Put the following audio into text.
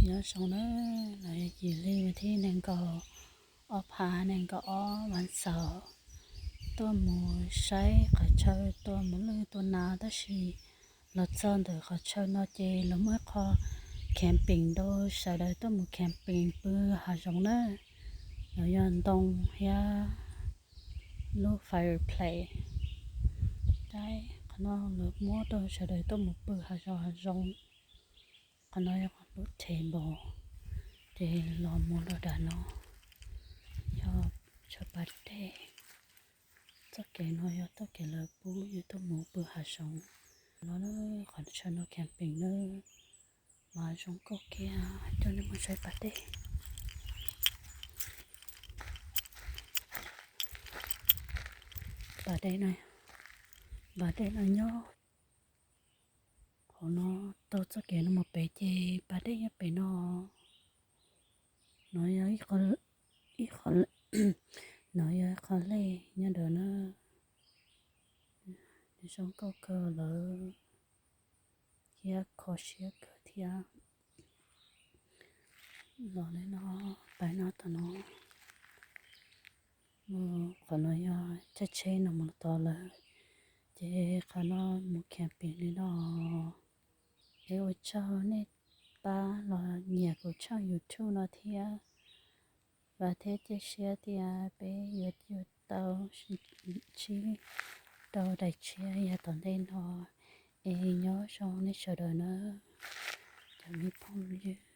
Nyob zoo na, no yog Yim Lis, thib nees nkaum ob phav nees nkaum ob, vas xaum, tuaj mus saib qhov chaw tua mus lwj tua nas, tab sis los txog ntawm qhov chaw no ces lawv muaj ib qho camping rau sawv daws tuaj mus camping pw hav zoov na. No yog ntoo thiab lub fireplace. Qhov no lawv muab rau sawv daws tuaj mus pw hav zoov hav zoov. Qhov no yog qhov lub table, ces los mus rau nram no yog chaw pas dej. Txoj kev no yog txoj kev lawv pub yus tuaj mus pw hav zoov no. Qhov chaw no camping na, mas zoo nkauj kiag, coj nej mus saib pas dej. Pas dej no, pas dej no nyob qhov no, taug txoj kev no mus pem ces pas dej nyob pem no. No yog ib qho, ib qho, no yog ib qho lej nyob ntawd na. Zoo nkauj kawg lawm thiab kho siab kawg thiab. Los li no, pais no tom no, qhov no yog caij tsheb no mus tod lawm, ces qhov no mus camping li no. Es ua tsaug nej pab los nyiam kuv channel YouTube no thiab, vam thiab cia siab tias peb yuav, yuav tau sib ntsib rau daim tshiab yav tom ntej no. Es nyob zoo nej sawv daws na, cov me phooj ywg.